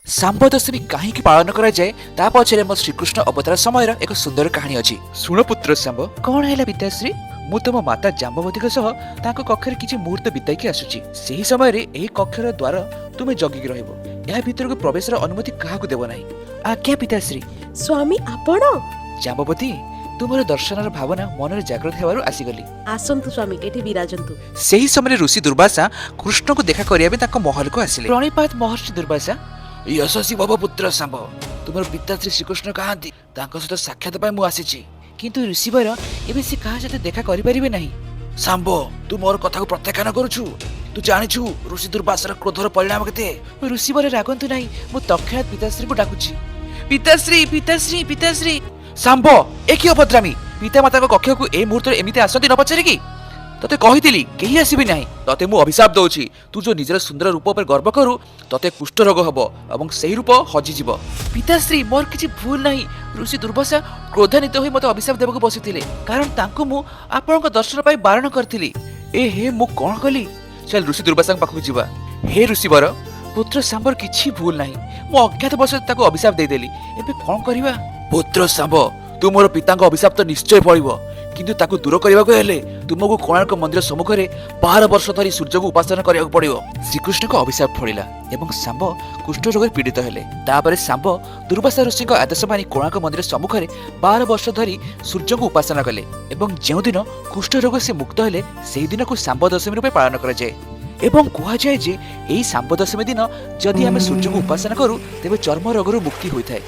ଶାମ୍ବ ଦଶମୀ କାହିଁକି ପାଳନ କରାଯାଏ, ତା ପଛରେ ମୋ ଶ୍ରୀକୃଷ୍ଣ ଅବତାର ସମୟର ଏକ ସୁନ୍ଦର କାହାଣୀ ଅଛି। ଶୁଣ ପୁତ୍ର ଶାମ୍ବ। କଣ ହେଲା ପିତାଶ୍ରୀ? ମୁଁ ତୁମ ମାତା ଜାମ୍ବବତୀଙ୍କ ସହ ତାଙ୍କ କକ୍ଷରେ କିଛି ମୁହୂର୍ତ୍ତ ବିତାଇକି ଆସୁଛି। ସେହି ସମୟରେ ଏହି କକ୍ଷର ଦ୍ୱାର ତୁମେ ଜଗିକି ରହିବ। ଏହା ଭିତରକୁ ପ୍ରବେଶର ଅନୁମତି କାହାକୁ ଦେବ ନାହିଁ। ଆଜ୍ଞା ପିତାଶ୍ରୀ। ସ୍ୱାମୀ, ଆପଣ! ଜାମ୍ବବତୀ, ତୁମର ଦର୍ଶନର ଭାବନା ମନରେ ଜାଗ୍ରତ ହେବାରୁ ଆସିଗଲି। ଆସନ୍ତୁ ସ୍ୱାମୀ, ଏଠି ବିରାଜନ୍ତୁ। ସେହି ସମୟରେ ଋଷି ଦୁର୍ବାସା କୃଷ୍ଣଙ୍କୁ ଦେଖା କରିବା ପାଇଁ ତାଙ୍କ ମହଲକୁ ଆସିଲେ। ପ୍ରଣିପାତ ମହର୍ଷି ଦୁର୍ବାସା। ଯଶସ୍ୱୀ ଭବ ପୁତ୍ର ଶାମ୍ବ। ତୁମର ପିତାଶ୍ରୀ ଶ୍ରୀକୃଷ୍ଣ କାହାନ୍ତି? ତାଙ୍କ ସହିତ ସାକ୍ଷାତ ପାଇଁ ମୁଁ ଆସିଛି। କିନ୍ତୁ ଋଷିବର, ଏବେ ସେ କାହା ସହିତ ଦେଖା କରିପାରିବେ ନାହିଁ। ଶାମ୍ବ, ତୁ ମୋର କଥାକୁ ପ୍ରତ୍ୟାଖ୍ୟାନ କରୁଛୁ? ତୁ ଜାଣିଛୁ ଋଷି ଦୁର୍ବାସାର କ୍ରୋଧର ପରିଣାମ କେତେ? ଋଷିବର, ରାଗନ୍ତୁ ନାହିଁ। ମୁଁ ତତ୍କ୍ଷଣାତ୍ ପିତାଶ୍ରୀଙ୍କୁ ଡାକୁଛି। ପିତାଶ୍ରୀ, ପିତାଶ୍ରୀ, ପିତାଶ୍ରୀ! ଶାମ୍ବ, ଏ କି ଅଭଦ୍ରାମୀ! ପିତାମାତାଙ୍କ କକ୍ଷକୁ ଏ ମୁହୂର୍ତ୍ତରେ ଏମିତି ଆସନ୍ତି ନ ପଚାରିକି? ତତେ କହିଥିଲି କେହି ଆସିବି ନାହିଁ। ତତେ ମୁଁ ଅଭିଶାପ ଦଉଛି, ତୁ ଯୋଉ ନିଜର ସୁନ୍ଦର ରୂପ ଉପରେ ଗର୍ବ କରୁ, ତତେ କୁଷ୍ଠ ରୋଗ ହବ ଏବଂ ସେହି ରୂପ ହଜିଯିବ। ପିତାଶ୍ରୀ, ମୋର କିଛି ଭୁଲ ନାହିଁ। ଋଷି ଦୁର୍ବାସା କ୍ରୋଧାନ୍ୱିତ ହୋଇ ମୋତେ ଅଭିଶାପ ଦେବାକୁ ବସିଥିଲେ, କାରଣ ତାଙ୍କୁ ମୁଁ ଆପଣଙ୍କ ଦର୍ଶନ ପାଇଁ ବାରଣ କରିଥିଲି। ଏ ହେ, ମୁଁ କଣ କଲି? ଚାଲ, ଋଷି ଦୁର୍ବାସାଙ୍କ ପାଖକୁ ଯିବା। ହେ ଋଷିବର, ପୁତ୍ର ଶାମ୍ବର କିଛି ଭୁଲ ନାହିଁ। ମୁଁ ଅଜ୍ଞାତ ବଶତଃ ତାକୁ ଅଭିଶାପ ଦେଇଦେଲି। ଏବେ କଣ କରିବା? ପୁତ୍ର ଶାମ୍ବ, ତୁ ମୋର ପିତାଙ୍କ ଅଭିଶାପ ତ ନିଶ୍ଚୟ ଫଳିବ, କିନ୍ତୁ ତାକୁ ଦୂର କରିବାକୁ ହେଲେ ତୁମକୁ କୋଣାର୍କ ମନ୍ଦିର ସମ୍ମୁଖରେ 12 ବର୍ଷ ଧରି ସୂର୍ଯ୍ୟକୁ ଉପାସନା କରିବାକୁ ପଡ଼ିବ। ଶ୍ରୀକୃଷ୍ଣଙ୍କ ଅଭିଶାପ ଫଳିଲା ଏବଂ ଶାମ୍ବ କୁଷ୍ଠ ରୋଗରେ ପୀଡ଼ିତ ହେଲେ। ତାପରେ ଶାମ୍ବ ଦୁର୍ବାସା ଋଷିଙ୍କ ଆଦେଶ ମାନି କୋଣାର୍କ ମନ୍ଦିର ସମ୍ମୁଖରେ 12 ବର୍ଷ ଧରି ସୂର୍ଯ୍ୟଙ୍କୁ ଉପାସନା କଲେ ଏବଂ ଯେଉଁଦିନ କୁଷ୍ଠ ରୋଗ ସେ ମୁକ୍ତ ହେଲେ, ସେହି ଦିନକୁ ଶାମ୍ବ ଦଶମୀ ରୂପେ ପାଳନ କରାଯାଏ। ଏବଂ କୁହାଯାଏ ଯେ ଏହି ଶାମ୍ବ ଦଶମୀ ଦିନ ଯଦି ଆମେ ସୂର୍ଯ୍ୟଙ୍କୁ ଉପାସନା କରୁ, ତେବେ ଚର୍ମ ରୋଗରୁ ମୁକ୍ତି ହୋଇଥାଏ।